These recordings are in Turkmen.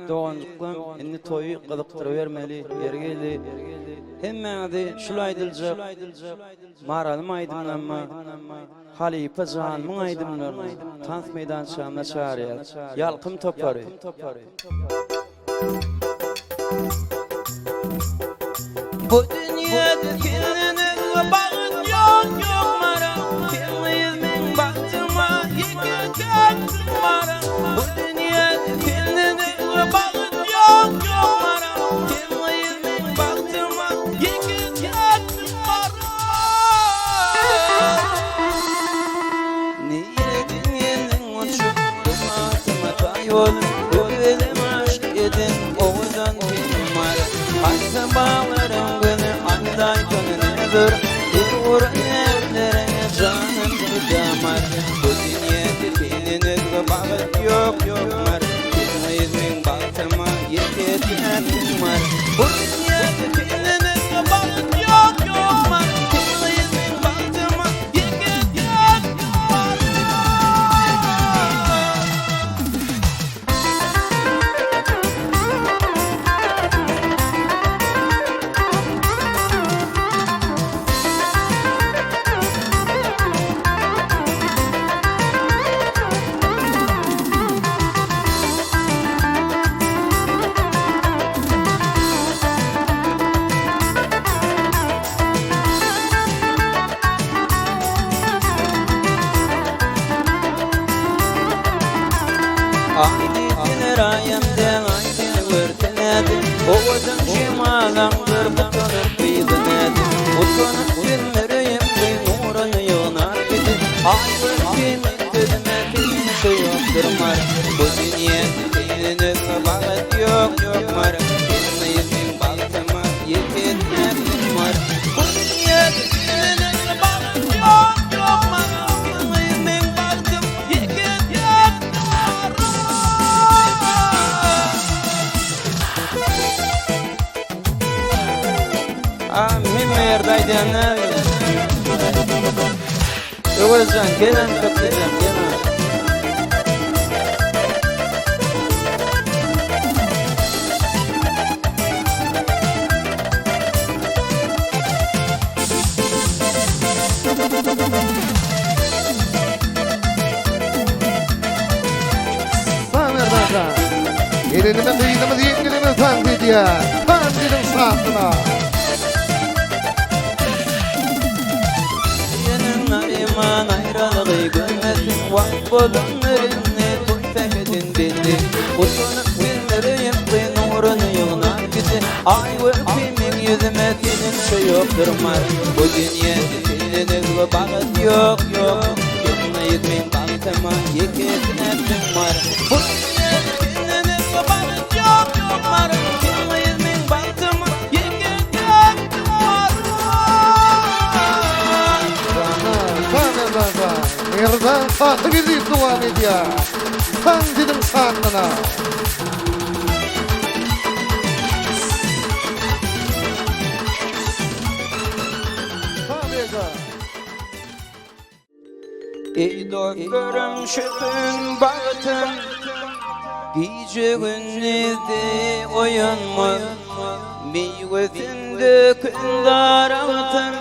Doganjyklam indi toýy gyzykdyrybermeli ýeri geldi. Hemmäňizi şul aýdyljak Maralym aýdymlaryma, halypa janymyň aýdymlaryna tans meýdançamyza çagyrýas. Ýalkym topary. Bu dünýede senden özge bagt ýok ýok maral Sen gyz meň bagtyma ýeke täksiň maral Bu dünýede senden özge bagt ýok ýok maral Sen gyz meň bagtyma ýeke täksiň maral Nireden geldiň uçup bu bagtyma taý bolup Gözüm aşk eden owadan seniň bar Haýsy baglaryň gözi aýdaýsaň näzir Bir uran ärleriňe janym pidamar Bu dünýede senden özge bagt ýok ýok mar Sen gyz meň bagtyma ýeke täsiň mar Bu dünýede senden özge bagt ýok ýok mar Sen gyz meň bagtyma ýeke täsiň mar. Aý diýseler aýam däl aý seni görse nädip Owadan jemalaňdyr utanyp gyzy nädip Utanyp bilmereýem gyz nuruny ýygnap gidip Aý görse men sözüme seniňçe ýokdur mar Bu dünýäde senden özge bagt ýok ýok mar Sen gyz meň bagtyma ýeke täsin mar Bu dünýäde senden özge bagt ýok ýok mar Sen gyz meň bagtym ýeke täsin mar. A hemme ýerde aýdýan näme? Öwezjan gelen köplejem gelen. Sag Merdanjan. Gelinimiz, gyzymyz, ýeňňelerimiz tans edýär. Tans ediň şatlyna. Söýeniň Naryman aýralygy görmesin Wagt bolan indi toý sähedin belli Utanyp bilmereýin ky nuruny ýygnap gidi Aý görki meň ýüzüme seniňçe ýokdur mar Bu dünýede senden özge bagt ýok ýok Sen gyz meň bagtyma ýeke täsiň mar Bu dünýede senden özge bagt ýok ýok mar Sen gyz meň bagtyma ýeke täsiň mar Jana, jan Merdanjan. Merdan Kakageldiýew dowam edýär. Tans ediň şatlyna. Pobeda! Eý dostlarym şöhüm bagtym Gije gündizde oýanmaz Miwesinde kün daragtym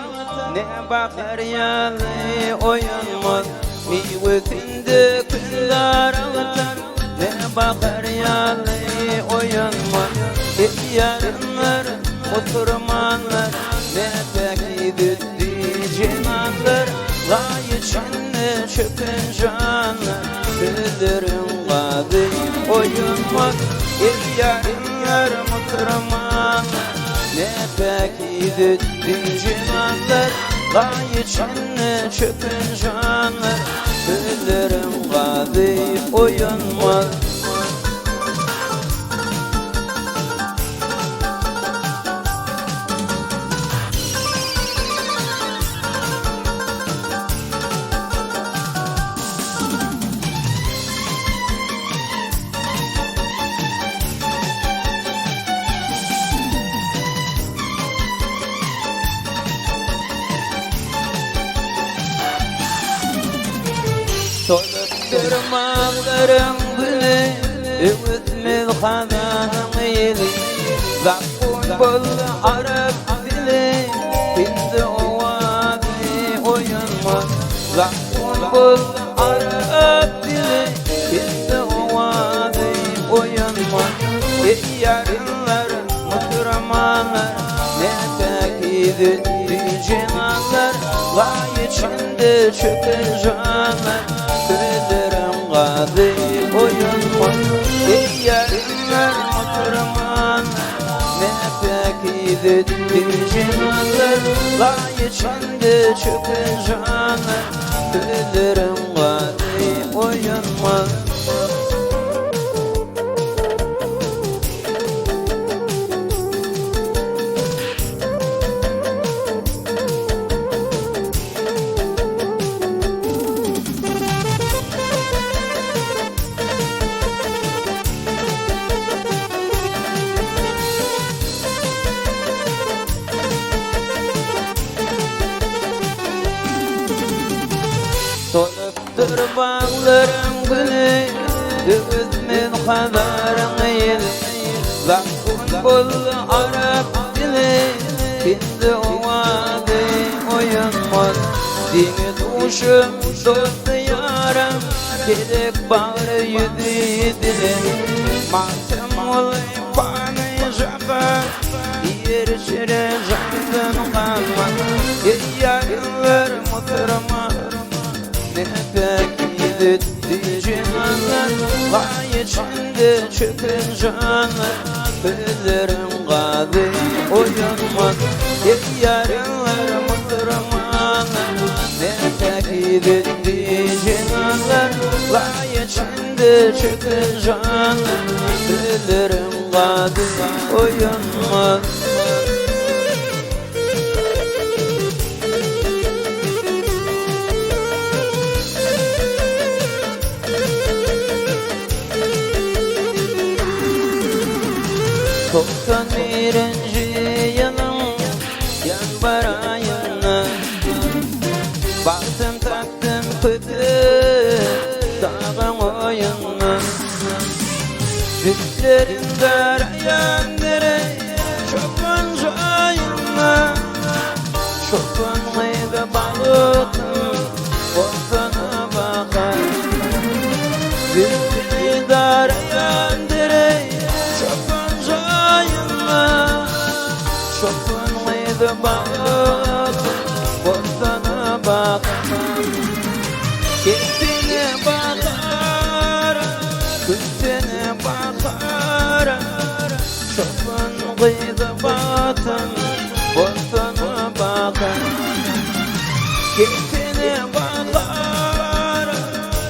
Ne bahar ýaly oýanmaz Miwesinde kün daragtym Ne bahar ýaly oýanmaz Eý ýaranlar musurmanlar Ne päkiz ötdi jenanlar Laý içinde çöken janlar Sözleriň gazy oýanmaz Eý ýaranlar musurmanlar Ne päkiz ötdi jenanlar Laý içinde çöken janlar Sözleriň gazy oýanmaz. Solup durmaglaryň güli, Öwütmez. Hazanyň ýeli. Zakgun boldy arap dili, Hindi owazy oýanmaz. Zakgun boldy arap dili, Hindi owazy oýanmaz. Eý ýarynlar, musurmanlar, Ne päkize jenanlar, Laý içinde çöken janlar, Sözleriň gazy oýanmaz. Eý ýarynlar, musurmanlar, Ne päkize jenanlar, Laý içinde çöken janlar, Sözleriň gazy oýanmaz. Solupdyr baglaryň güli, Döwüzmez Hazaryň ýeli. Zakgun boldy arap dili, Hindi owazy oýanmaz. Deňiz duşum, dosty-ýarym, Gerek bagry ýüzi dili. Magtymguly pany jahan, Ýer içre jandan galmaz. Eý ýarlar musurman, Ne päkize jenanlar, Laý içinde çöken janlar, Sözleriň gazy oýanmaz. Eý ýarlar musurmanlar, Ne päkize jenanlar, Laý içinde çöken janlar, Sözleriň gazy oýanmaz. 91-nji ýylyň ýanwar aýynda Bagtym tapdym köpe dagyň oýunda. Bizlerin daraýan dere çopan jaýynda. Çopan gyzy bagtym bosana bakar. Bizleri daraýan dere çopan jaýynda. Çopan gyzy bagtym bosana bakar. Keyfine bakar, Gülsene bakar. Çopan gyzy bagtym bosana bakar. Keyfine bakar,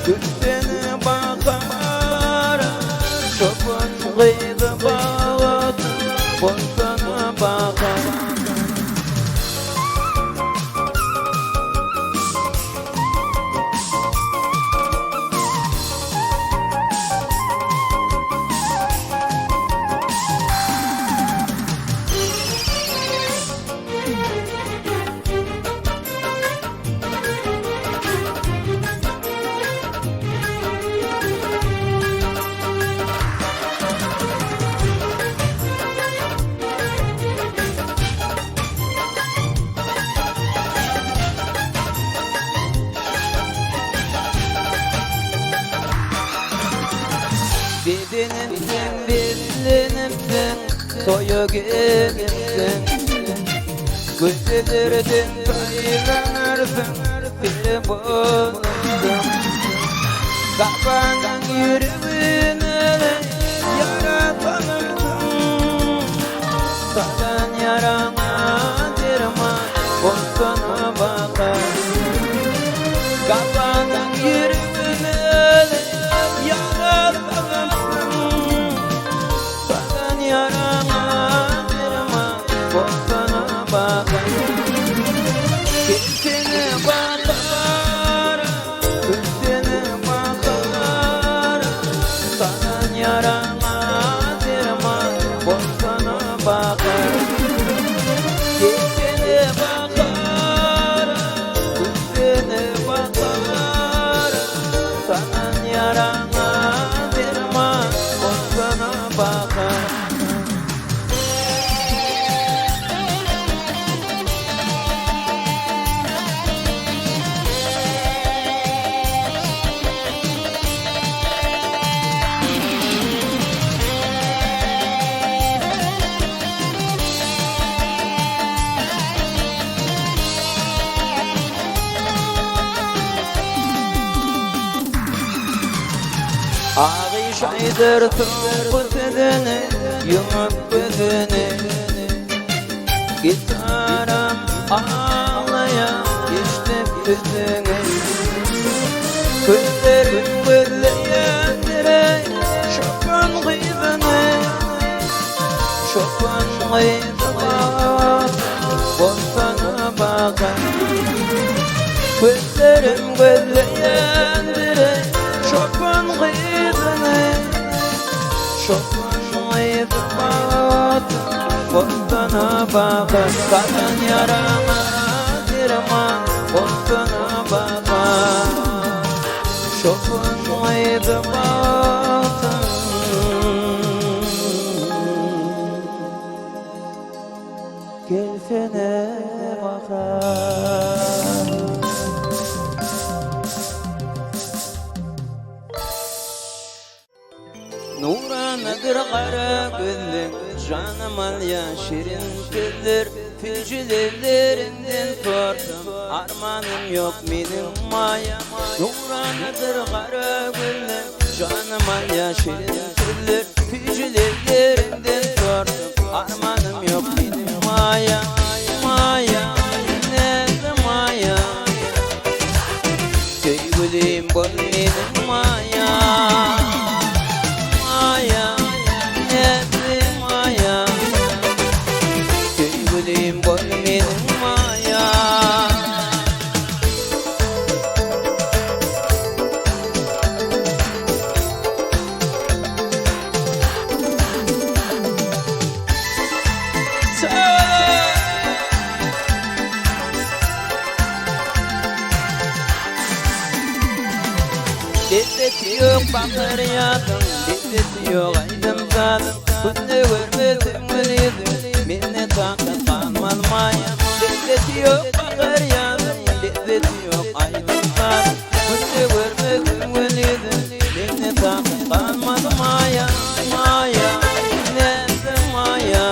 Gülsene bakar. Çopan gyzy bagtym bosana bakar. Bedenipsiň, bellenipsiň, toýa gelipsiň. Gözellerden saýlanarsyň, peri bolupsyň. Gapanyň ýüregine ýara salypsyň. Salan ýaraňa derman bolsana bakar. Gapanyň ýüregine ýara salypsyň. Salan ýaraňa derman bolsana bakar. Gelsene bakar, gülsene bakar. Agy şaýdyr soňky sözüni, ýumup gözüni. Gitaram aglaýar eşidip sözüňi. Gözlerim gözleýändir çopan gyzyny. Çopan gyzy bar, bossana bakar. Gözlerim gözleýändir çopan gyzyny. Çopan gyzy bar, bossana bakar. Salan ýarama derman, bossana bakar. Çopan gyzy bar. Gelsene bahar. Nuranadyr gara gözleň, Janym alýan şirin sözler, Süýji lezlerinden sorsam, Armanym ýok meniň maýam. Nuranadyr gara gözleň, Janym alýan şirin sözler, Süýji lezlerinden sorsam, Armanym ýok meniň maýam. Maýa, näzli maýa, Söýgülim bol meniň maýa. Maýa, näzli maýa, Söýgülim bol meniň maýa. Lezzeti ýok bakyr ýazyň, Lezzeti ýok aýdym-sazyň, Günde görmeseň gül ýüzüň, Mende takat galmaz maýa. Lezzeti ýok bakyr ýazyň, Lezzeti ýok aýdym-sazyň, Günde görmeseň gül ýüzüň, Mende takat galmaz maýa. Maýa, näzli maýa,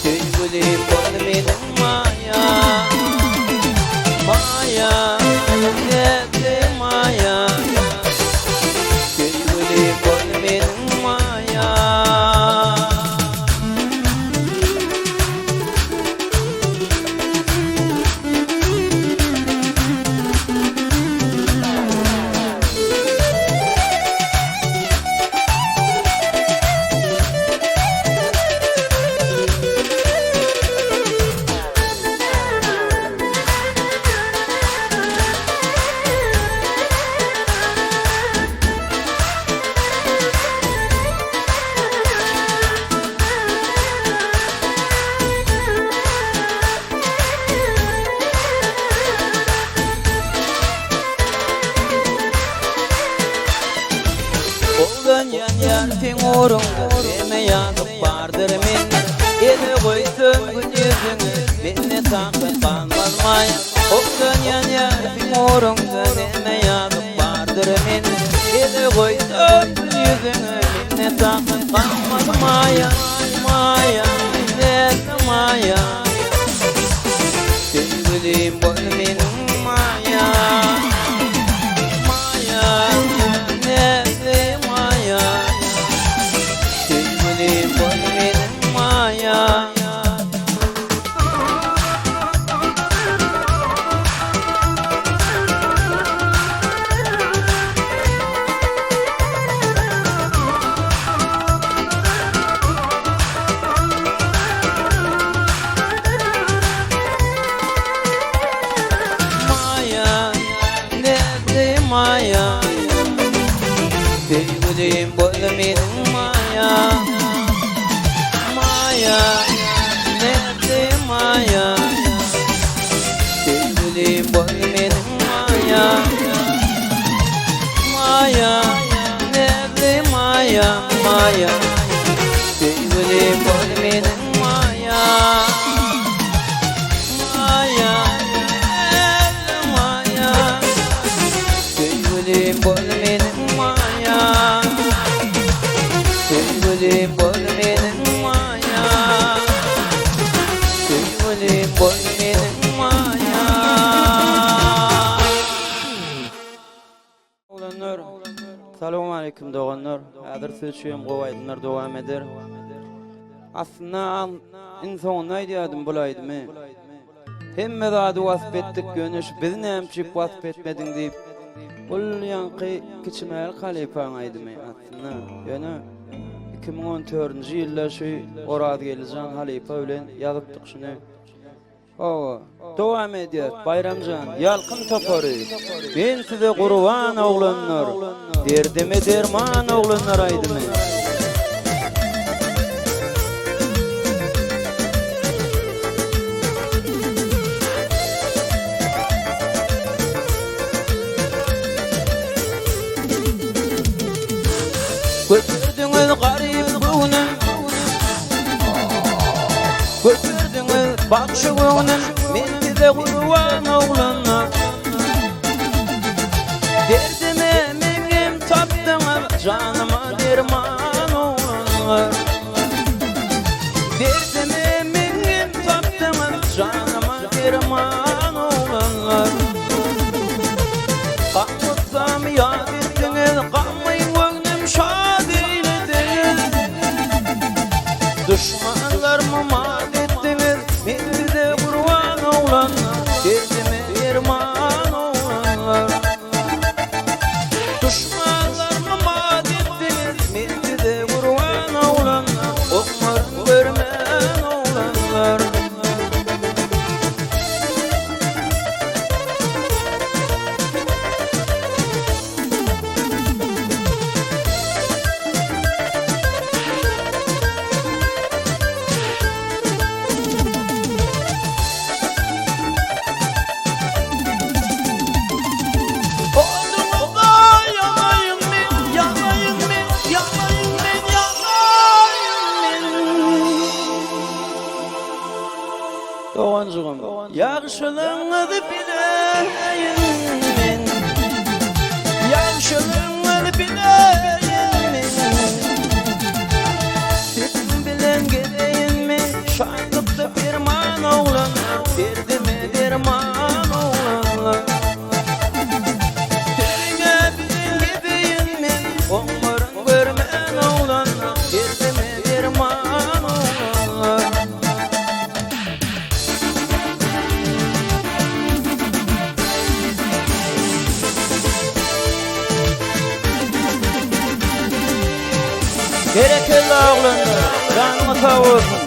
Söýgülim bol meniň maýa. Maýa, näzli maýa, Söýgülim bol meniň maýa. Oglanýan ýar seň uruňda Neme ýazyk bardyr mende Ele goýsam gün ýüzüňi Mende takat galmaz maýa Oglanýan ýar seň uruňda Neme ýazyk bardyr mende Ele goýsam gün ýüzüňi Mende takat galmaz maýa Maýa, näzli maýa Söýgülim bol meniň maýa Maýa, näzli maýa Söýgülim bol meniň maýa. Söýgülim bol meniň maýam Söýgülim bol meniň maýam. Oglanlar Salowmaleýkim doganlar. Häzir siz üçin gowy aýdymlar dowam eder. Aslynda iň soňunda aýdýardym bul aýdymy. Hemme zady wasp etdik ýöne şu bizi näme üçin wasp etmediň diýip. Bul ýaňky Kiçimälik halypaň aýdymy aslynda. Ýöne 2014-nji ýylda şu Orazgeldijan halypa bilen ýazypdyk şuny. Hawa, dowam edýäs, Baýramjan, Ýalkym topary, Men size gurban oglanlar, Derdime derman oglanlar aýdymy. Göterdiňiz garyp göwnüm. Göterdiňiz bagşy göwnüm, Men size gurban oglanlar. Derdime meňem tapdyňyz, Janyma derman oglanlar. Derdime meňem tapdyňyz, Janyma derman oglanlar. Gam-gussamy ýat etdiňiz, Gammy göwnüm şat eýlediňiz. Duşmanlarymy mat etdiňiz, Men size gurban oglanlar, Derdime derman oglanlar. Duşmanlarymy mat etdiňiz, Men size gurban oglanlar, Oňaryn görmän oglanlar. Oduňyzda ýanaýyn men, ýanaýyn men, ýanaýyn men, ýanaýyn men. Doganjygym, Ýagşylygyňyzy bileýin men, Ýagşylygyňyzy bileýin men. Siziň bilen gezeýin men, Şatlykda perman oglanlar, Derdime derman oglanlar. Siziň bilen gezeýin men, Oňaryn görmän oglanlar, Derdime derman oglanlar. Berekella oglanlar, janyňyz sag bolsun.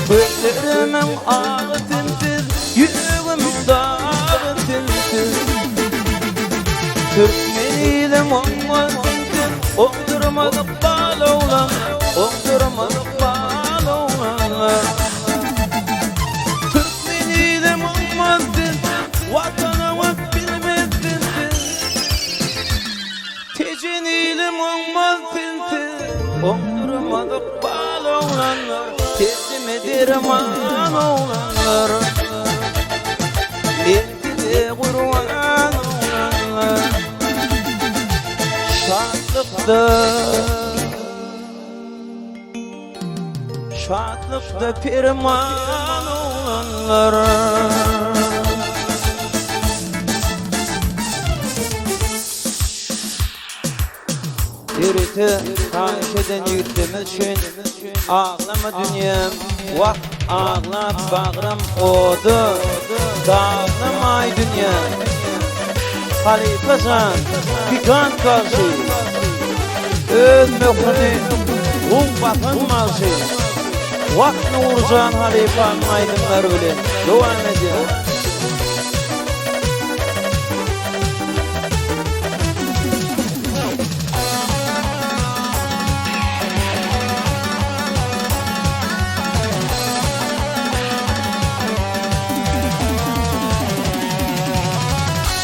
Gözlerimiň agy sensiz, ýüregimiň dagy sensiz. Türkmen ilim oňmaz sensiz, oňdurmaz ykbal oglanlar, oňdurmaz ykbal oglanlar. Türkmen ilim oňmaz sensiz, Watanyňy bilmez sensiz. Tejen ilim oňmaz sensiz, oňdurmaz ykbal oglanlar, derdime derman oglanlar. Men size gurban oglanlar. Şatlykda, şatlykda perman oglanlar. Ýörite haýyş eden ýigitlerimiz üçin Aglama dünýäm, wah aglap bagrym oda, Daglamaý dünýäm. Halypa jan, gigant bagşy, Öz möhrüni gum basan bagşy. Wah Nurjan halypanyň aýdymlary bilen dowam edýär.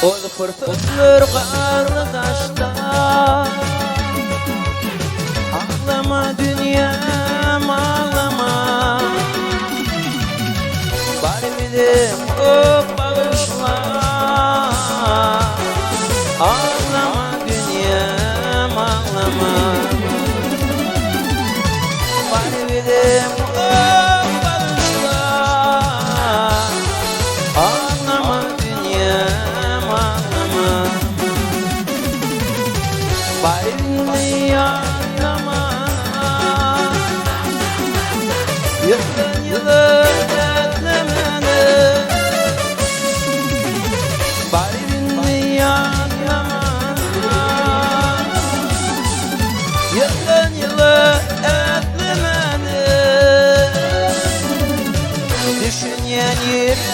Ol pursatlar garly daşda Aglama dünýäm aglama Bar bilim ok bagyşla. Aglama dünýäm aglama Barybirem bagyşla Aglama dünýäm aglama Baryny ýatlama Ýyldan ýyla ätlemeli Baryny ýatlama Ýyldan ýyla ätlemeli Düşünýän ýüregine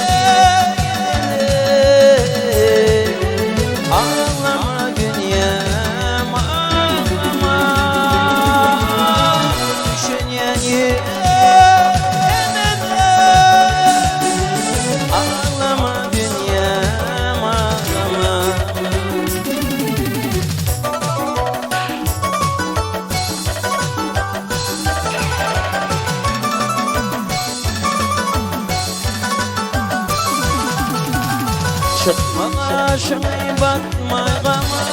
Aglama dünýäm aglama Düşünýän ýüregine Aglama dünýäm aglama. Çykma gaşyňy batmaý gama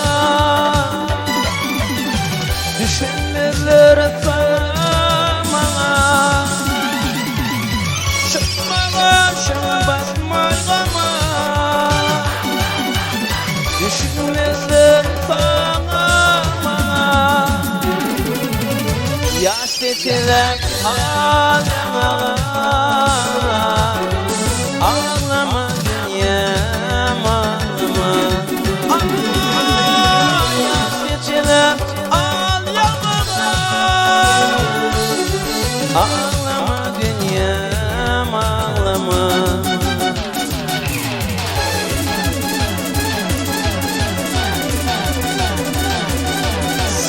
Düşünmezler saňa maňa Çykma gaşyňy batmaý gama Düşünmezler saňa maňa Ýaş seçelek ağlama Ağlama dünýäm ağlama Ýaş seçelek ağlama Ağlama dünýäm ağlama.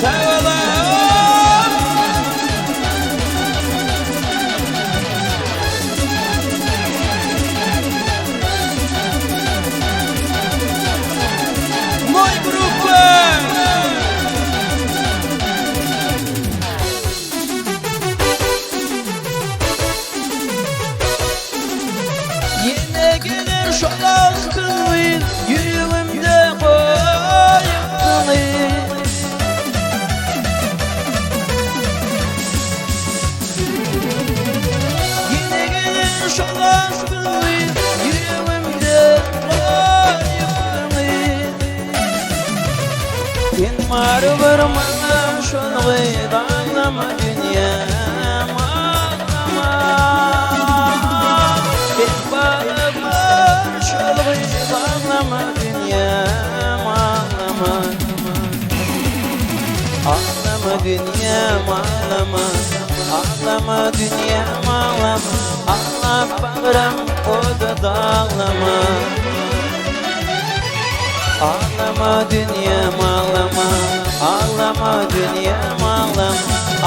Sag boluň! Moý gruppa! Ýene geler şol altyn gyz Ýüregimde goýupdyňy Ýene geler şol altyn gyz Ýüregimde goýupdyňy Sen barybir maňa şol gyz Aglama dünýäm aglama Sen barybir şol gyz Aglama dünýäm aglama Aglama dünýäm aglama Aglama dünýäm aglama Aglap bagrym oda daglama Aglama dünýäm aglama Aglama dünýäm aglama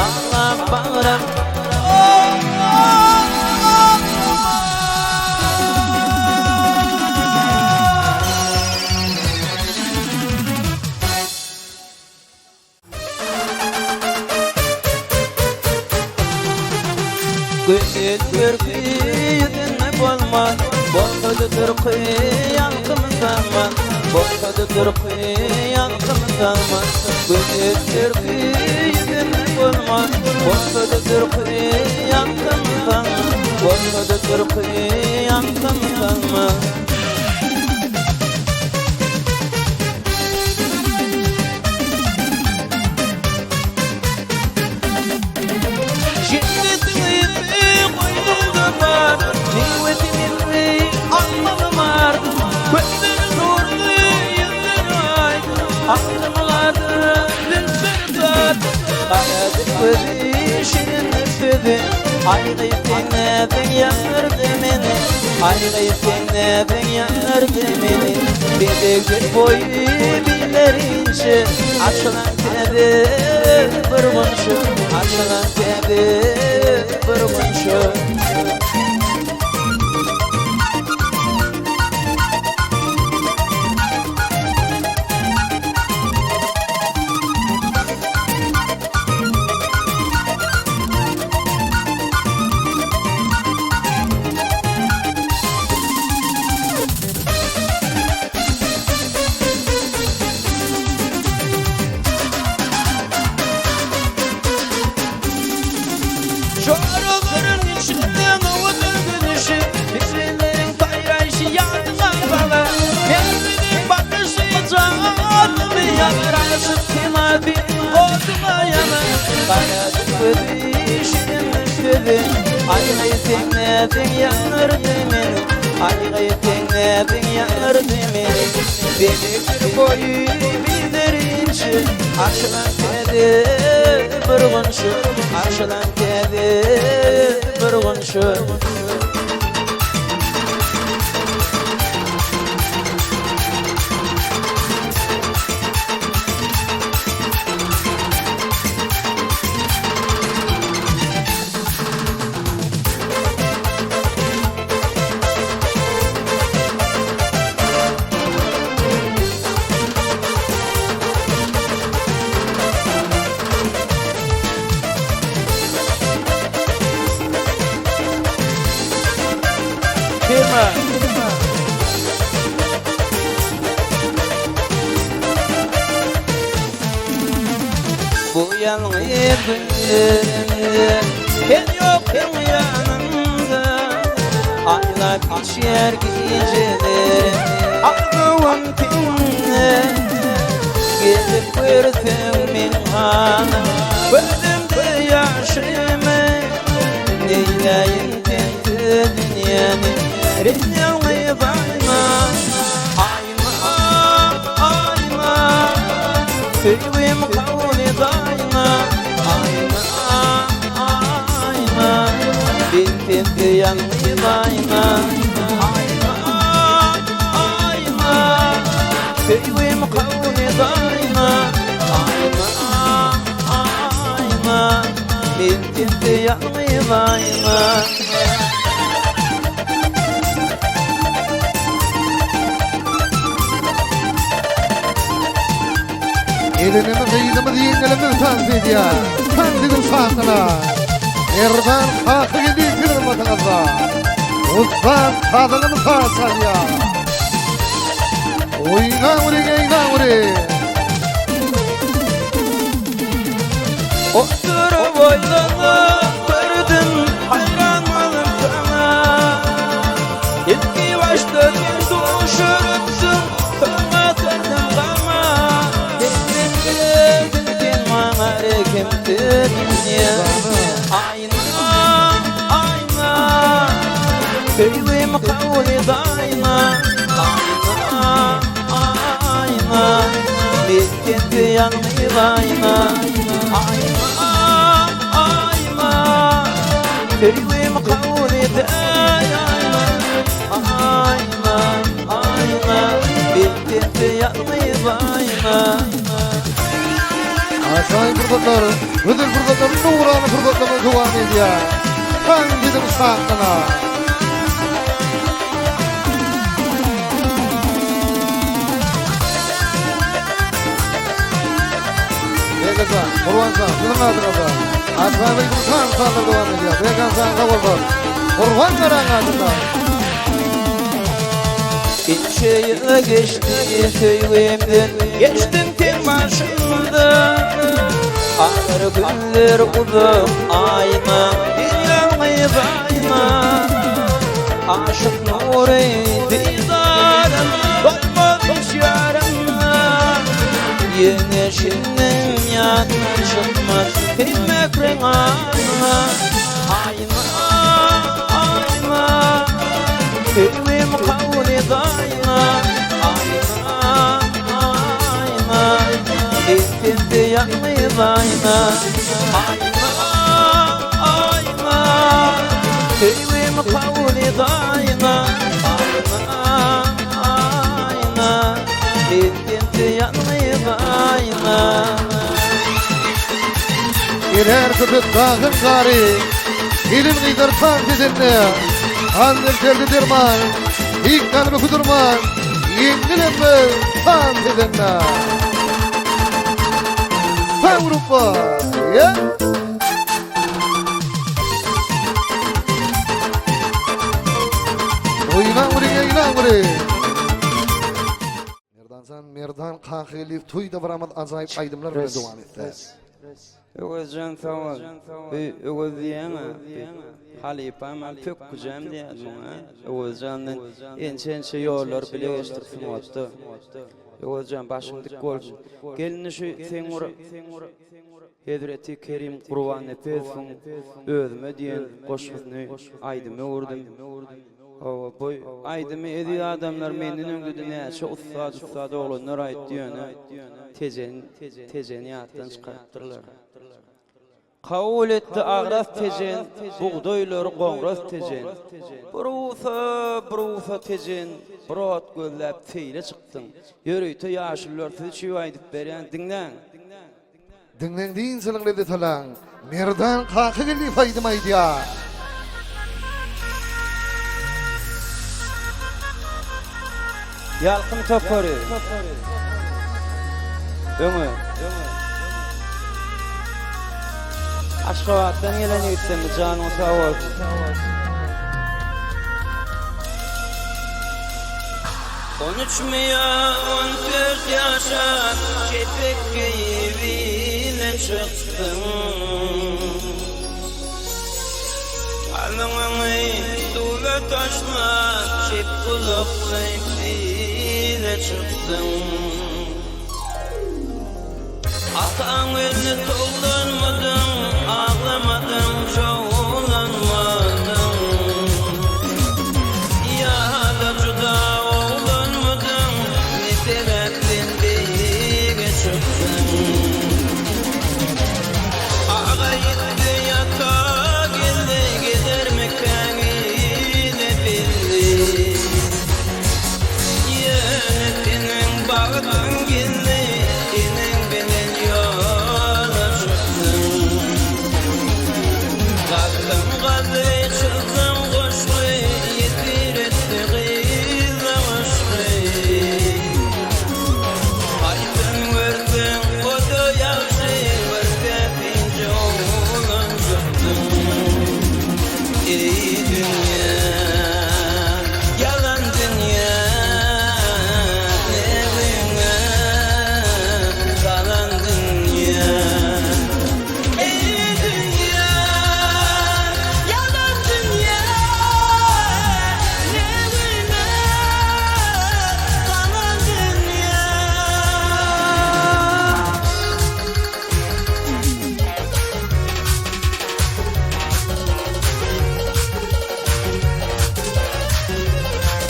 Aglap bagrym Gözel görki ýüzünde bolmaz, Bolsady durky ýalkym salmaz, Bolsady durky ýalkym salmaz. Gözel görki ýüzünde bolmaz, Bolsady durky ýalkym salmaz, Bolsady durky ýalkym salmaz. Jennetiň ysy goýnuňda bar, Miwesi misli almaly bar. Gözleri nurly, ýüzleri aýdyň, Akyl gadyr, zülpleri tatly. Garadyr gözi, şirindir sözi, Aý gyz seň näziň ýandyrdy meni, Aý gyz seň näziň ýandyrdy meni. Bezegdir boýy, billeri inçe, Açylan täze bir gunça, Açylan täze bir gunça. Ýanar aşyk semazy oduňa ýanar Garadyň gözi şirin sözi Aýgy seň näziň ýandyrdy meni Aýgy seň näziň ýandyrdy meni Bezegdir boýy bizer inçe Açylan täze bir gunça Açylan täze bir gunça. Firma. Bu ýalňyz günlerimde Sen ýoksuň ýanymda Aýlap geçýär gijelerim Arzuwym sende Gelip görseň meň halym Gözümde ýaşymy Neýläýin sensiz dünýäni Ýalňyz aýma Aýma, aýma Söýgim kabul et aýma Aýma, aýma Men sensiz ýalňyz aýma Aýma, aýma Söýgim kabul et aýma Aýma, aýma Men sensiz ýalňyz aýma. Gelinimiz, gyzymyz, ýeňňelerimiz tans edýär. Tans ediň şatlyna. Merdan kaka geldi siziň hyzmatyňyzda. Ussat sazandamyz saz çalýar. Oýnaweriň, eýnaweriň. Oturyp oýlanyp gördüm, haýran bolup saňa. Ilki başda sen duşurupsyň, soň atardym gama. Senden geldiň sen maňa rehimsiz dünýä. Aýna, aýna, söýgimi kabul et aýna. Aýna, aýna, men sensiz ýalňyz aýna. Aýna, aýna, söýgimi kabul et aýna. Aýna, aýna, men sensiz ýalňyz aýna. Ajaýyp pursatlar, gözel pursatlar, nurana pursatlar dowam edýär. Taň biziň şatlyna. Begenjan, Gurbanjan, siziň adyňyzda. Ajaýyp aýdym sazlar dowam edýär. Begenjan sag bolsun. Gurban Garaň adynda. Ençe ýyl geçdi söýgimden, Geçdiň sen başymdan. Agyr günler uzak aýma, Bir ýalňyz aýma. Aşyk nury didarym, Doýmaz hiç ýarymdan. Ýene şindem ýatdan çykmaz, Sen mähriň aýma. Aýma, aýma, Söýgim kabul et aýma. Aýma, aýma, Men sende ýalňyz aýma. Aýma, aýma, Söýgim kabul et aýma. Aýma, aýma, Men sende ýalňyz aýma. Geler köpek dagyň gary, Gelin-gyzlar tans edende, Handyr derde derman, Beýik kalby kudurman, Ýeňňilem biz tans edende. Sag gruppa! Ýe! Oýnaň biri, eýnaň biri! Merdanjan Merdan Kakageldiýew toý dabaramyz ajaýyp aýdymlar bilen dowam etdi. Öwezjan sag bol. Bu Öwez diýýäň-ä, bi halypam, pökgüjem diýýär muňa. Öwezjandan ençe-ençe ýollary bile geçdik sungatda. Öwezjan başyň dik bolsun. Gel indi şu seň bir Hezreti Kerim Gurbannepesowyň Özüme diýen goşgusyny aýdyma öwürdim. Hawa, bu aýdymy eziz adamlar menden öňde-de näçe ussat-ussat oglanlar aýtdy ýöne Tejen Tejeni ýatdan çykarypdyrlar. Kabul etdi agras Tejen, bugdaýlary goňras Tejen. Bir usa, bir usa Tejen, bir ot gözläp seýle çykdyň. Ýörite ýaşulular siz üçin aýdyp berýän, diňläň. Diňläň dynç alyň lezzet alaň. Merdan Kakageldiýew aýdym aýdýar. Ýalkym topary. Öňe. Aşgabatdan gelen ýigitlerimiz janyň sag bolsun. On üçmi ýa on dört ýaşa kepek geýip ile çykdyň. Galyňyňy suwa taşlap, çep gulakly pile çykdyň. Ataň elini towlanmadyň, aglamadyň, çowlanmadyň. Ýa-da juda oglanmydyň, ne sebäpden beýige çykdyň? Aga ýitdi, ýata geldi, gelermikäň ile belli. Ýöne seniň bagtyň geldi, eneň bilen ýola çykdyň. Gazdyň gazy, çyzdyň goşgy, ýesir etdi gyza yşky. Haýsyn görseň, o-da ýagşy, bir täsinje oglanjykdyň. Eý dünýä, ýalan dünýä, Nebsiňe galan dünýä. Eý dünýä, ýalan dünýä, Nebsiňe galan dünýä.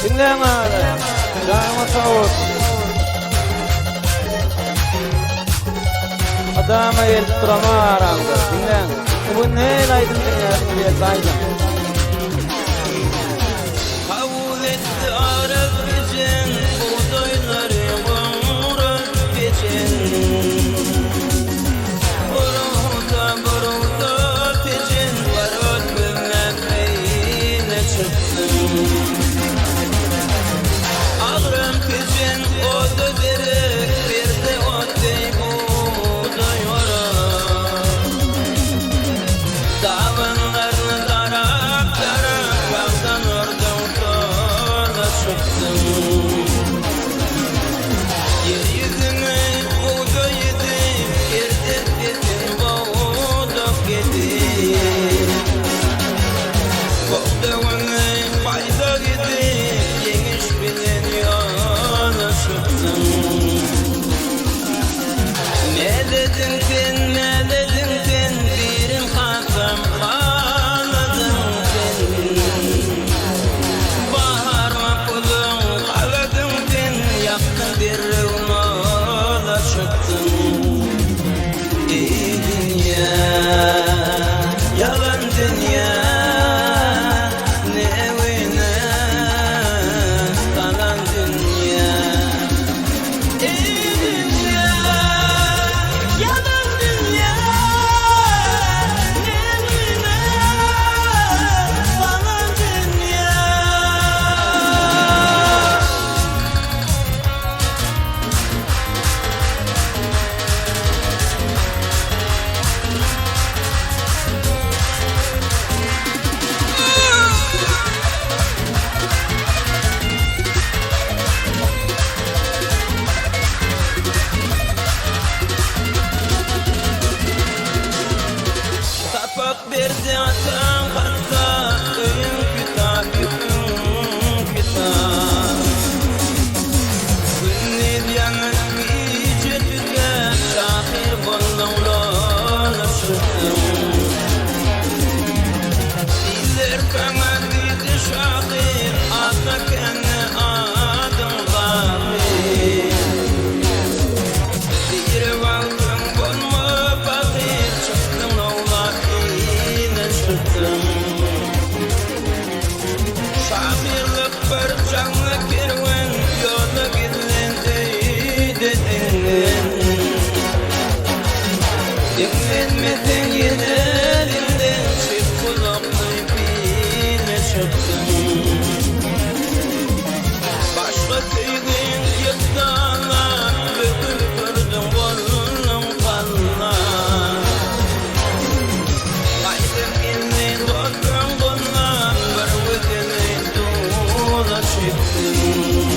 Diňläň aga. Janyňyz sag bolsun. Adama gelip durama araňda. Diňläň. Bu näl aýdym diňläsiň diýip aýdym. Kabul etdi Arap ejeň, Bugdaýlary goňras pejen. Buruda, buruda pejen, Barot gözläp beýle çykdym. Agram pejen oda derek, Berdi ot deý bugdaý orak. Dabanlaryny darap-darap, Bagdan orduň tola çykdyň. Ýer ýüzüni bugdaý. Gelmeseň ýene elimden Çep gulakly bile çykdym. Başga söýgiň ýykdylar, Böküp durduň bolduň palla. Gaýdyp geldi dostuň gollan, Bir gözeli dula çekdim.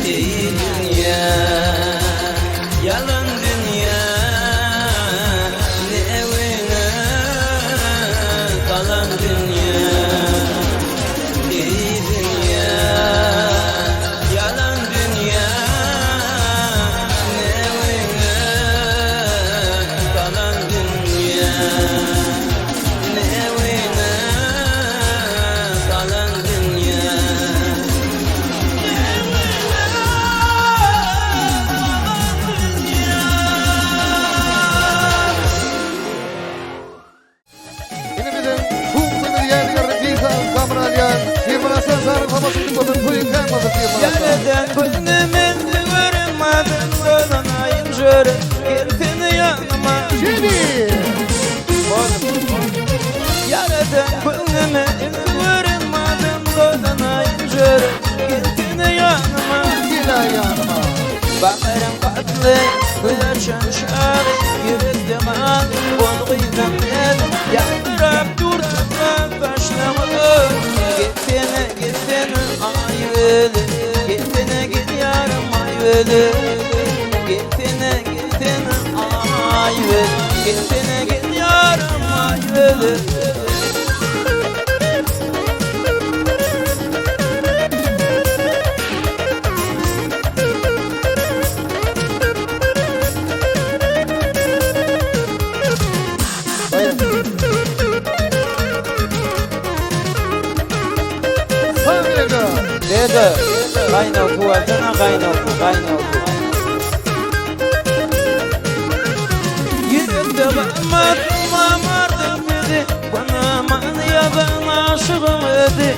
Eý dünýä, ýalan dünýä, Ne öňe galan dünýä. Eý dünýä, ýalan dünýä, Ne öňe galan dünýä. Ne öňe galan dünýä. Ne öňe galan dünýä. Ine biziň şowhunly ýadygärlik Nisa Kamralýan Tirman Aslan Sary Hamasynyň bolsun toýuň kän bolsun Tirman Aslan. Ýaradan günümi göremmadym dolanaýyn jöre gelsene ýanyma. Jemi. Ýaradan günümi göremmadym dolanaýyn jöre gelsene ýanyma. Gel ýanyma. Baharym pasly, gül açan çagy, Ýürekde gal, bol gyzam gel. Ýaldyrap dur çyplak gaşlaryň. Gelsene, gelsene, aý öli, Gelsene, gel ýarym, aý öli. Gelsene, gelsene, aý öli, Gelsene, gel ýarym, aý öli. Dede, gaýnaw suw alsana, gaýnaw suw, gaýnaw suw. Ýürekde galmaz namardyň sözi, Bana ýazan aşygyň özi.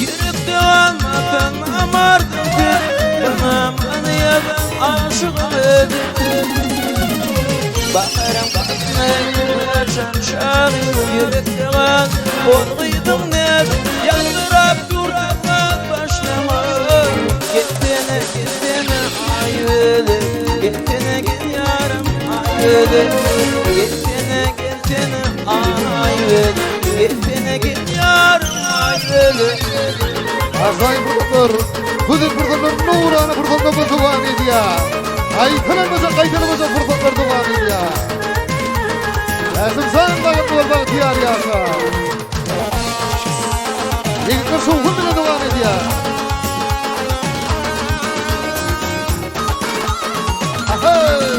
Ýürekde galmaz namardyň sözi, Bana ýazan aşygyň özi. Baharym pasly, gül açan çagy, Ýürekde gal, ol gyzyň näzi, Ýaldyrap dur aňňat başlama. Gelsene, gelsene, aý öli, Gelsene, gel ýarym, aý öli. Gelsene, gelsene, aý öli, Gelsene, gel ýarym, aý öli. Ajaýyp pursatlar, gözel pursatlar, nurana pursatlar dowam edýär. Gaýtalanmajak, gaýtalanmajak pursatlar dowam edýär. Äsim san bagyt bol bagtyýar ýaşa. Ýigitler şowhun bilen dowam edýär. Aheý!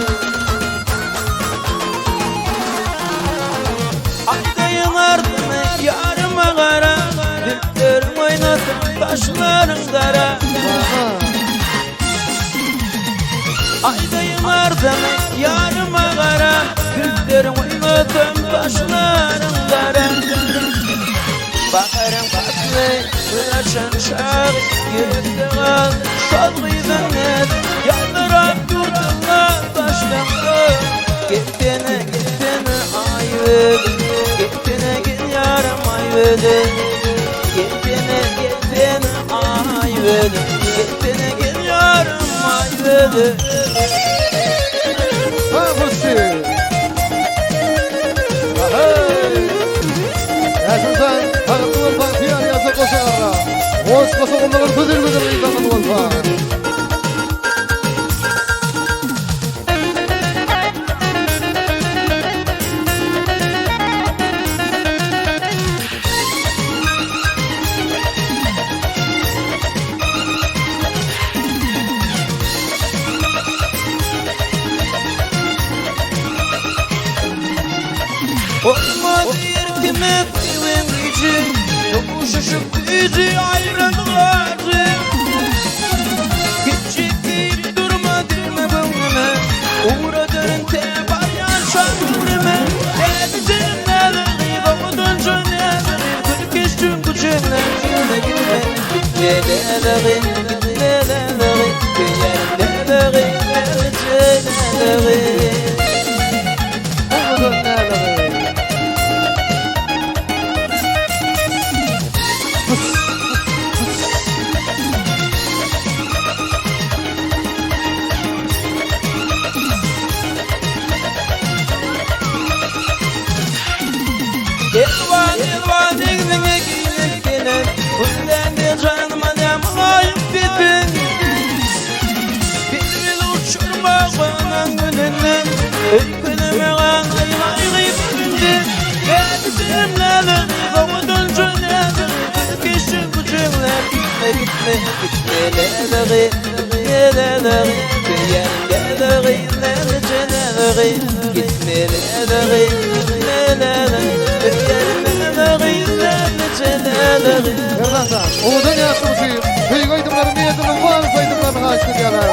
Aýdaýyň ardyny ýaryma gara, Zülpleriň oýnasyn gaşlaryň gara. Aýdaýyň ardyny ýaryma gara, Zülpleriň oýnasyn gaşlaryň gara. Baharyň pasly, gül açan çagy, Ýürekde gal, şol gyzyň näzi, Ýaldyrap dur tylla saçlaň. Gelsene, gelsene, aý öli, Gelsene, gel ýarym, aý öli. Gelsene, gelsene, aý öli, Gelsene, gel ýarym, aý öli. Sag bolsun. Aheý! Äsim san bagytly bol bagtyýar ýaşa goşa garra. Hoş goşa gurnalar gözel gözel gyzlarymyz bolsa. Olmaz erkime söýen güýji, Duşuşyp güýji aýralyk ajy. Gitjek diýip durma dilme göwnüme, Ugradaryn tä barýan şagrime. Näzijerim näzir gyz, owadanja näzir gyz, Gülüp geçdim köçeňden gitme gitme. Gitme läle gyz, gitme läle gyz, Söýýärin läle gyz, läleje läle gyz. Gitmeli gyz, gitmeli gyz Söýýänim däli gyz, näzije näli gyz Gitmeli gyz, gitmeli gyz Söýýänim däli gyz, näzije näli gyz. Merdanjan, owadan ýaşlar üçin söýgi aýdymlary Merdandan wals aýdymlaryny haýyşt edýärler.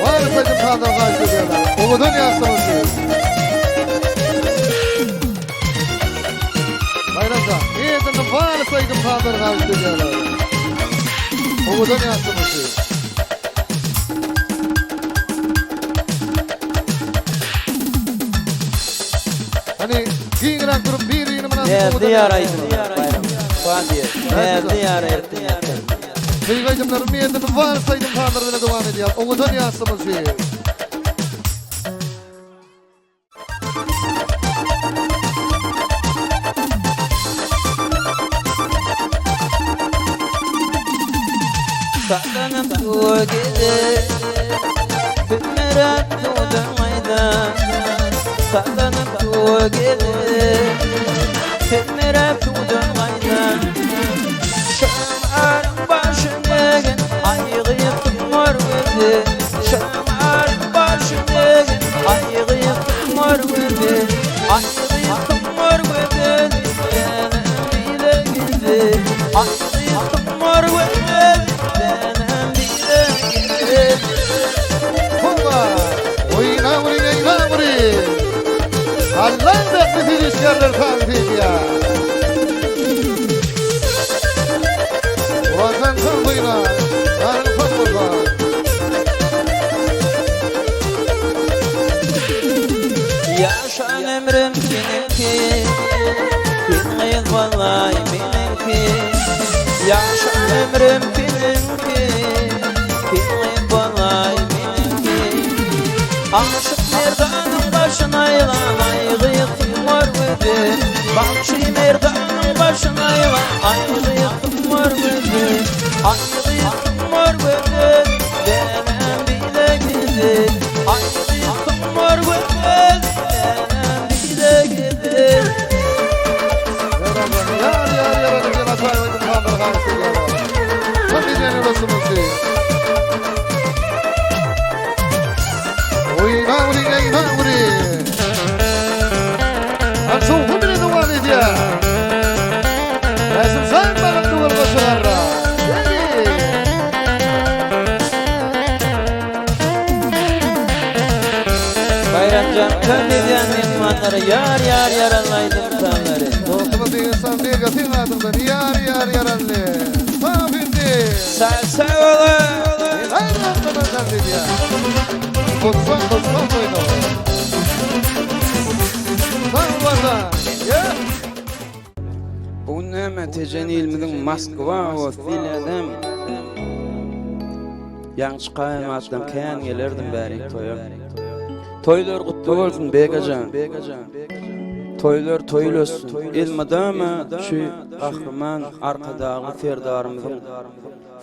Wals aýdym sazlary haýyşt edýärler. Owadan ýaşlar üçin. Baýramjan, Merdandan wals aýdym sazlary haýyşt edýärler. Owadan ýaşlar üçin. Hany giňräk durup bir-birini mynasyp Näzli owadan ýar ýaşlar. aýdym Baýram. Fadiýa. Näzli ýar ertin ýatar. Söýgi aýdymlary Merdandan wals aýdym sazlary bilen dowam edýär. Owadan ýaşlar üçin. Sallanyp suwa gezer, Bilmerem suwdan gaýda. Sallanyp suwa gezer, Bilmerem suwdan gaýda. Şemalyň başyn egen, Aýgy tumar gözi. Şemalyň başyn egen, Aýgy tumar gözi. Aýgy tumar gözi, Dänem bile gezi. Aýgy tumar gözi, Dänem bile gezi. Hoppa! Oýna vuryň, eýna vuryň! Allaň bähbitini işgärler tans edýär. Watan tans oýna, ýaryň sag bolsa. Ýaşan ömrüm seniňki, Sen gyz bolaý meniňki. Ýaşan ömrüm seniňki, Sen gyz bolaý meniňki. Aşyk Merdanyň başyn aýlan aý gyz tumar gözi. Bagşy Merdanyň başyn aýlan aý gyz tumar gözi. Aý gyz tumar gözi, Dänem bile gezi. Aý gyz tumar gözi, Dänem bile gezi. Ýaradan ýar ýar ýaradan diýen ajaýyp aýdym sazlary haýyşt edýärler. Tans edýän ýoldaşymyz üçin. Oýna vuryň, eýna vuryň! Han şowhun bilen dowam edýär. Bäşim jan balyk duwalga çygarra. Heri! Baýramjan tans edýän myhmanlara ýar ýar ýaranly aýdym sazlary. Dostumyz Deňizjan Bega seň adyňdan ýar ýar ýaranly. Sap indi. Sag sag boluň. Men aýdymdan tans edýän. Gutsan gutsan oýna. Sag bolsun. Ýe. Bu gün näme Tejen ilimiziň Moskwa owasy diýilýädämi? Ýaňy çykaýan wagtlam kän gelerdim bärik toýa. Toýlar gutly bolsun Begajan. Toýlar toýul ötsün. Elmydama şu Gahryman Arkadagly Serdarymyzyň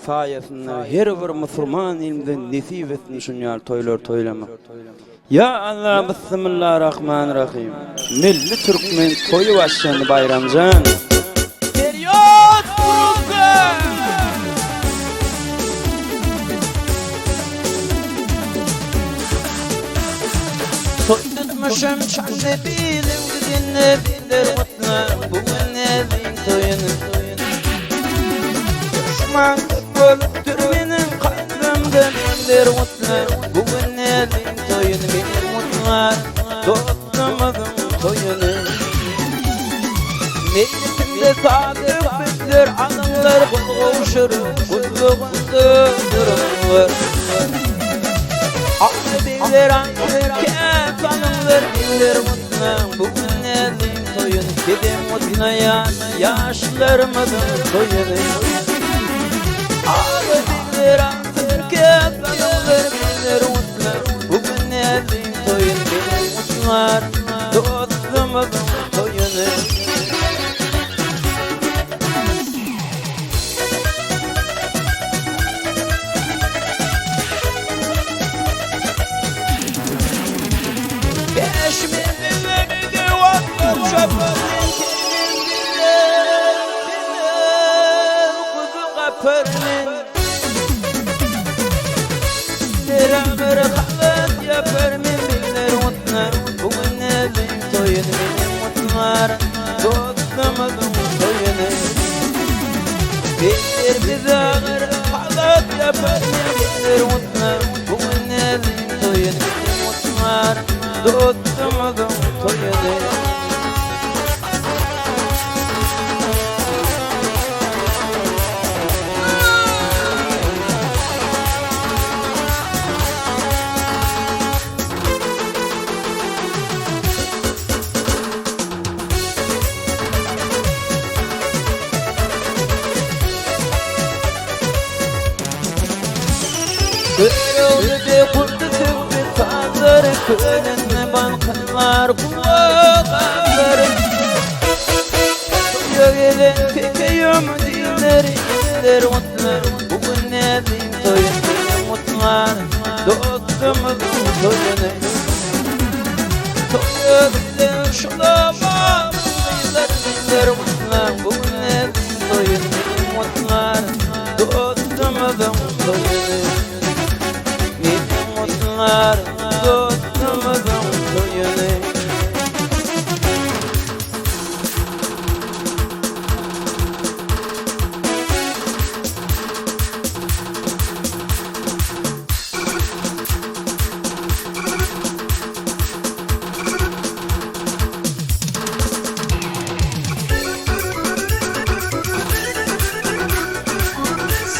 saýasynda her bir musurman ilimize nesip etsin şun ýaly toýlar toýlamak. Ýa Allah Bismillah Rahman Rahim. Milli türkmen toýy başlandy Baýramjan. Perýod uruldy! Toý tutmuşam çandy bilim düzünde bizler gutla bu gün näziň toýuny. Duşman köp bolupdyr meniň kalbymda bizler gutla bu gün näziň toýuny men gutlar dostumyzyň toýuny. Mejlisimde sada söhbetler alyňlar gol gowşuryp gutlagynda duruňlar. Atly begler aýdyp käp alyňlar begler gutlaň bu gün näziň toýuny bizem gutlaýas ýaşlarymyzyň toýuny. Atly begler aýdyp käp alyňlar begler gutlaň bu gün näziň toýuny bizem gutlar dostumyzyň toýuny. Bäşimi bilmedi wagtlar çapar sen kendin bile bile. toýuny menem gutlaryn dostumyzyň toýuny. Beter bize agyr halat ýapar ýegenler gutlar bu gün näziň toýuny menem gutlaryn dostumyzyň toýuny. Göroglyda gurdy söhbet sazlary, Könende balkanlar gulak azlary. Toýa gelen teke ýömdüleri, Iller gutlar, bu gün näziň toýy, Senem gutlar, dostumyzyň toýuny. Toýa gelen şol obamyň gyzlary, Iller gutlar, bu gün näziň toýy, Senem gutlar, dostumyzyň toýuny. Menem gutlar, dostumyzyň toýuny.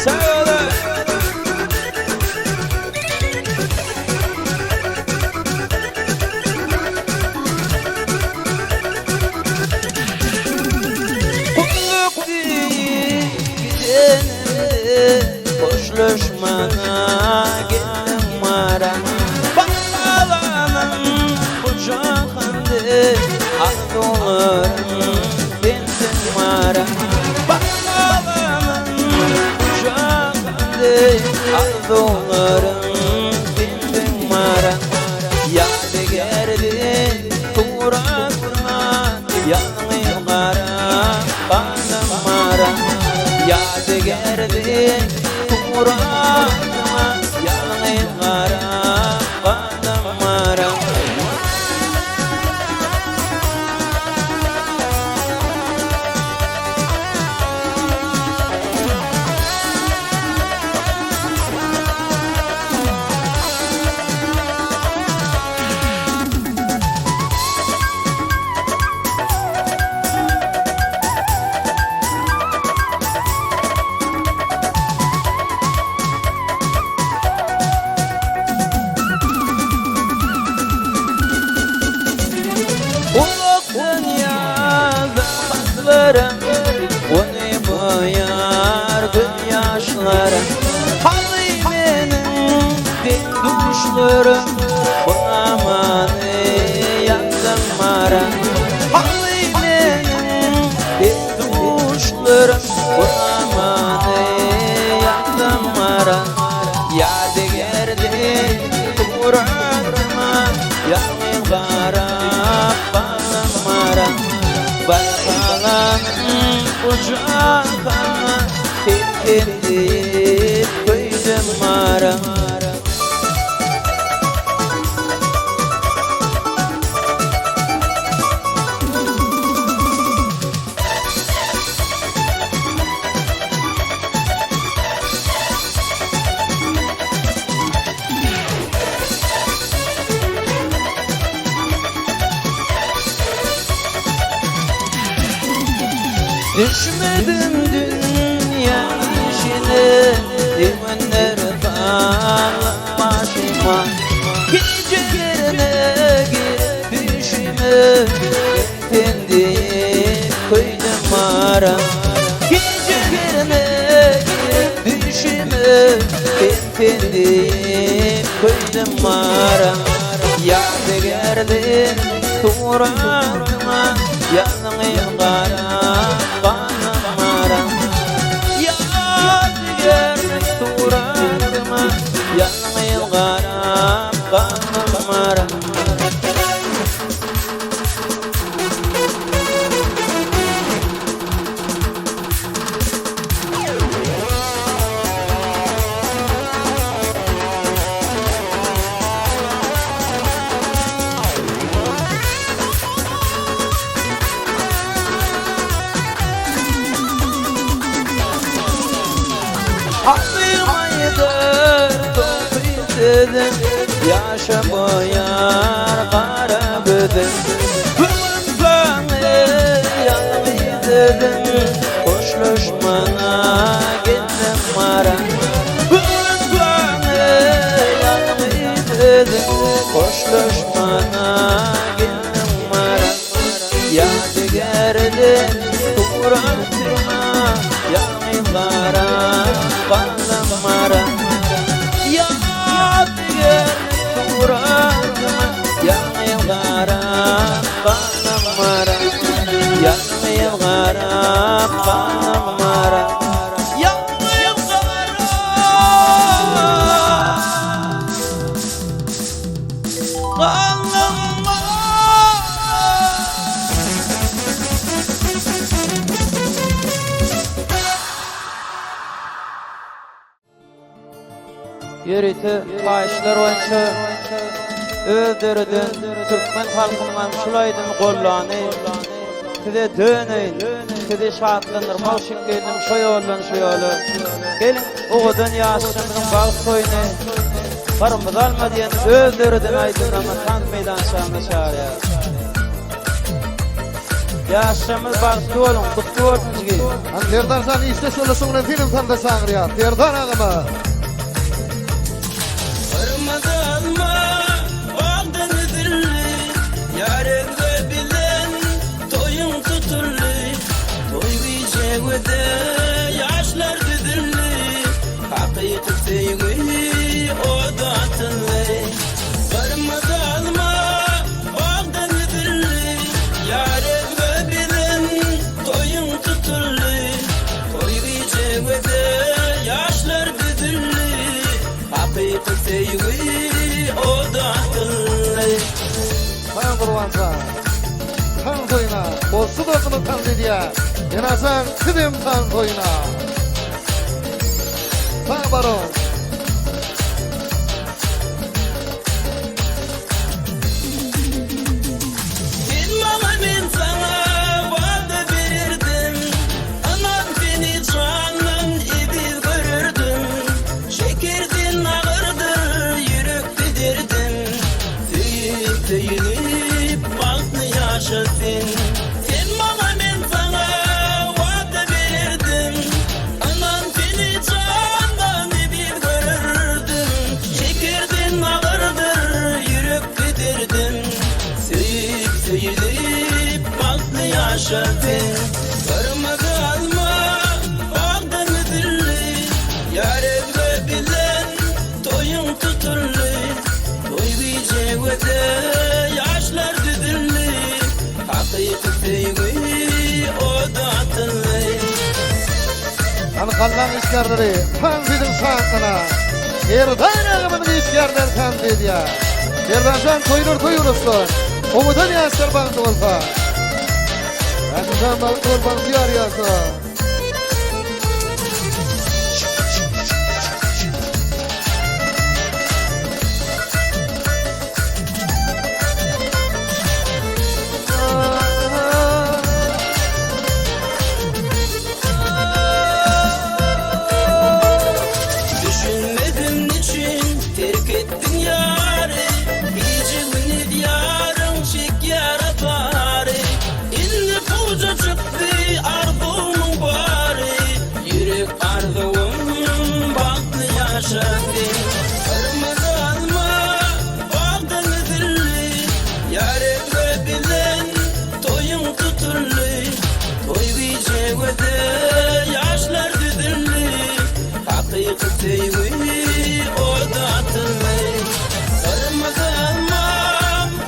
Sag boluň! Gulluk diýip gidenimde hoşlaşmana geldiň mara. Balamyň gujagynda arzuwlarym sensiň mara. Balamyň gujagynda arzuwlarym sensiň mara. Ýadygärdi suratyňa ýalňyz gara galam mara. Ýadygärdi suratyňa ýalňyz gara galam mara. Uzakdan ýazan hatlarym, Ony boýar gözýaşlarym. Haly meniň deň-duşlarym, Bu namany ýazdym mara. Haly meniň deň-duşlarym, Bu namany ýazdym mara. Ýadygärdi suratyma, Ýalňyz garap balam mara. Balkalanyň gujagyna Sen-sen diýip köýdüm mara. Düşmedim dünýäň işine, Düwünler salyp başyma. Gijelerine girip düýşüme, Sen diýip köýdüm ara. Gijelerine girip düýşüme, Sen diýip köýdüm ara. Ýadygärlik suratyňa, Ýalňyz garap galam ara. Ýadygärlik suratyňa, Ýalňyz garap galam ara. özüm, Ýaşa boýar gara gözüm. Bu gün paňy ýalňyz özüm, Hoşlaşmana geldim mara. Bu gün paňy ýalňyz özüm, Hoşlaşmana geldim mara. Ýadygärde suratyma Ýalňyz garap galdym mara. Ýadygärde suratyma Ýalňyz garap galdym mara. Ýalňyz garap galdym mara. Ýalňyz garap galdym mara. Ýörite haýyşlar boýunça öz döreden türkmen halkynyňam şul aýdymy gollany size döneýin, sizi şatlandyrmak üçin geldim şo ýoldan şu ýola. Geliň owadan ýaşlarymyzyň bagt toýuny Gyrmyzy alma diýen öz döreden aýdymlaryna tans meýdançamyza çagyrýarys. Ýaşlarymyz bagtly boluň, gutly bolsun jigi. Han Serdar jan işdeş ýoldaşyň bilen senem tansa çagyrýar. Serdar agama. Gyrmyzy alma bagdan üzüldi, Ýar özge bilen toýuň tutuldy. Toý gije göze ýaşlar düzüldi, Hakyky söýgi oda atyldy. Gyrmyzy alma bagdan üzüldi, Ýar özge bilen toýuň tutuldy. Toý gije göze ýaşlar düzüldi, Hakyky söýgi oda atyldy. Sag Gurbanjan. Tans oýna. Goşgy dostumyz tans edýär. Enajan sizem tans oýna. Sag baron. Sen maňa men saňa wada bererdim Ynan seni jandan eziz görerdim Şekerden agyrdyr ýürekde derdim Söýüp söýülip bagtly ýaşa sen Sen maňa men saňa wada bererdim Ynan seni jandan eziz görerdim Şekerden agyrdyr ýürekde derdim Söýüp söýülip bagtly ýaşa sen Gyrmyzy alma bagdan üzüldi Ýar özge bilen toýuň tutuldy Toý gije göze ýaşlar düzüldi Hakyky söýgi oda atyldy. Hany gallaň işgärleri tans ediň şatlyna. Serdar agamyzyň işgärleri tans edýär. Serdarjan toýlar toý bolsun. Owadan ýaşlar bagtly bolsa. Ýaşajan bagtly bol bagtyýar ýaşa. Düşünmedim niçin terk etdiň ýary Gije gündiz ýaryň çekýär apary Indi puja çykdy arzuwmyň bary Ýürek arzuwym bagtly ýaşa sen Gyrmyzy alma bagdan üzüldi Ýar özge bilen toýuň tutuldy Toý gije göze ýaşlar düzüldi Hakyky söýgi oda atyldy Gyrmyzy alma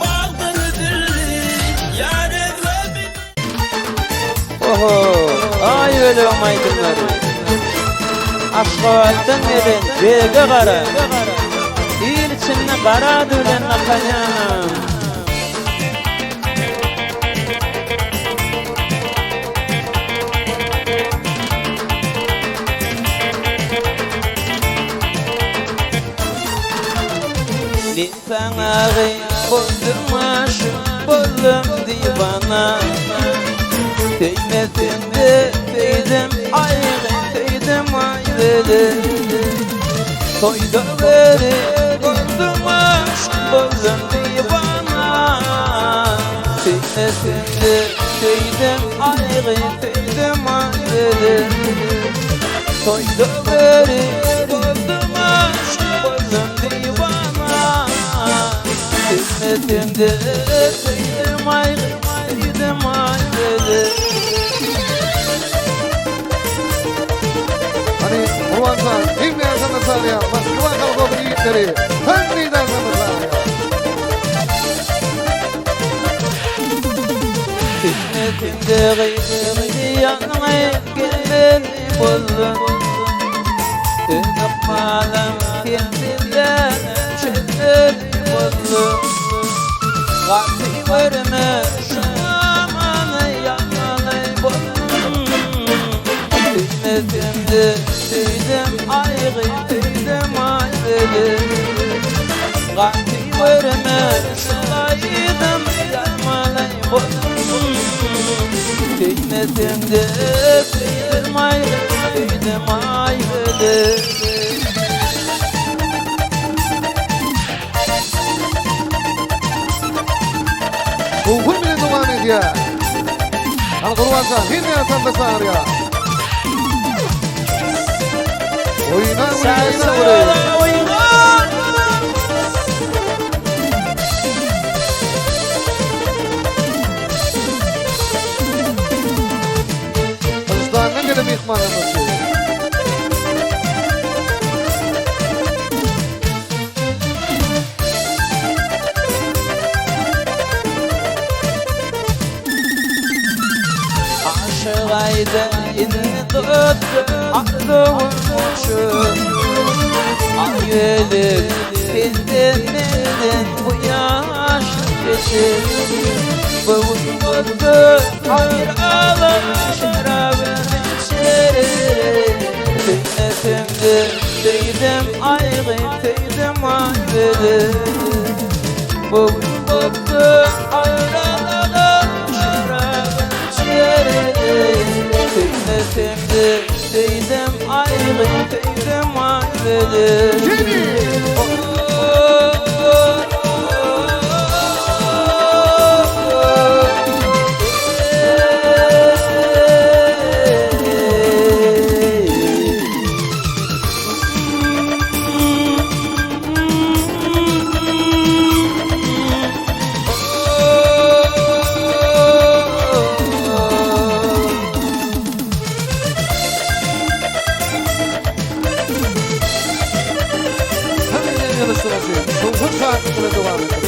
bagdan üzüldi Ýar özge bilen Oho, aý bölegiň aýdymlary. Aşgabatdan gelen BG Gara. Il içinde Gara ady bilen dakanýanam. Men saňa gyz boldum aşyk boldum diwana. Söýmesem-de söýdüm aý gyz söýdüm aý bölek. Toýda görüp. Boldum aşyk boldum diwana Söýmesem-de söýdüm aýgy söýdüm aýgy Toýda görüp boldum aşyk boldum diwana Söýmesem-de söýdüm aýgy söýdüm aýgy Hany Gurbanjan, hemme ýaşanda çagyrýar, Moskwa kolhozyň ýigitleri, hemme ýaşanda çagyrýar. Hikmetinde gyzymdy ýanyňa gelmeli boldum. Öz ykbalym sensizden çözmeli boldum. Gaty görme şu zamany ýazmaly boldum. Söýmesem-de söýdüm aýgy söýdüm aýbyly. Gaty görme şu aýdym ýazmaly boldum. Söýmesem-de söýdüm aýgy söýdüm aýbyly. Şowhun bilen dowam edýär. Hany Gurbanjan, hemme ýaşanda çagyrýar. Oýna, oýna, oýna. Hyndystandan gelen myhmanlarymyz. Aşyk aýda indi tutdy arzuwym uçup. Aý ölüp senden menden bu ýaş geçip. Bu gün bolsa aýralyk şerabyn içerin. Söýmesem-de söýdüm aýgy söýdüm aýbyly. Bu gün bolsa aýralyk şerabyn içerin. Söýmesem-de söýdüm aýgy söýdüm aýbyly. Jimmy! Hemme ýalyşdyryjy, şowhun şatlyk bilen dowam etdirýär.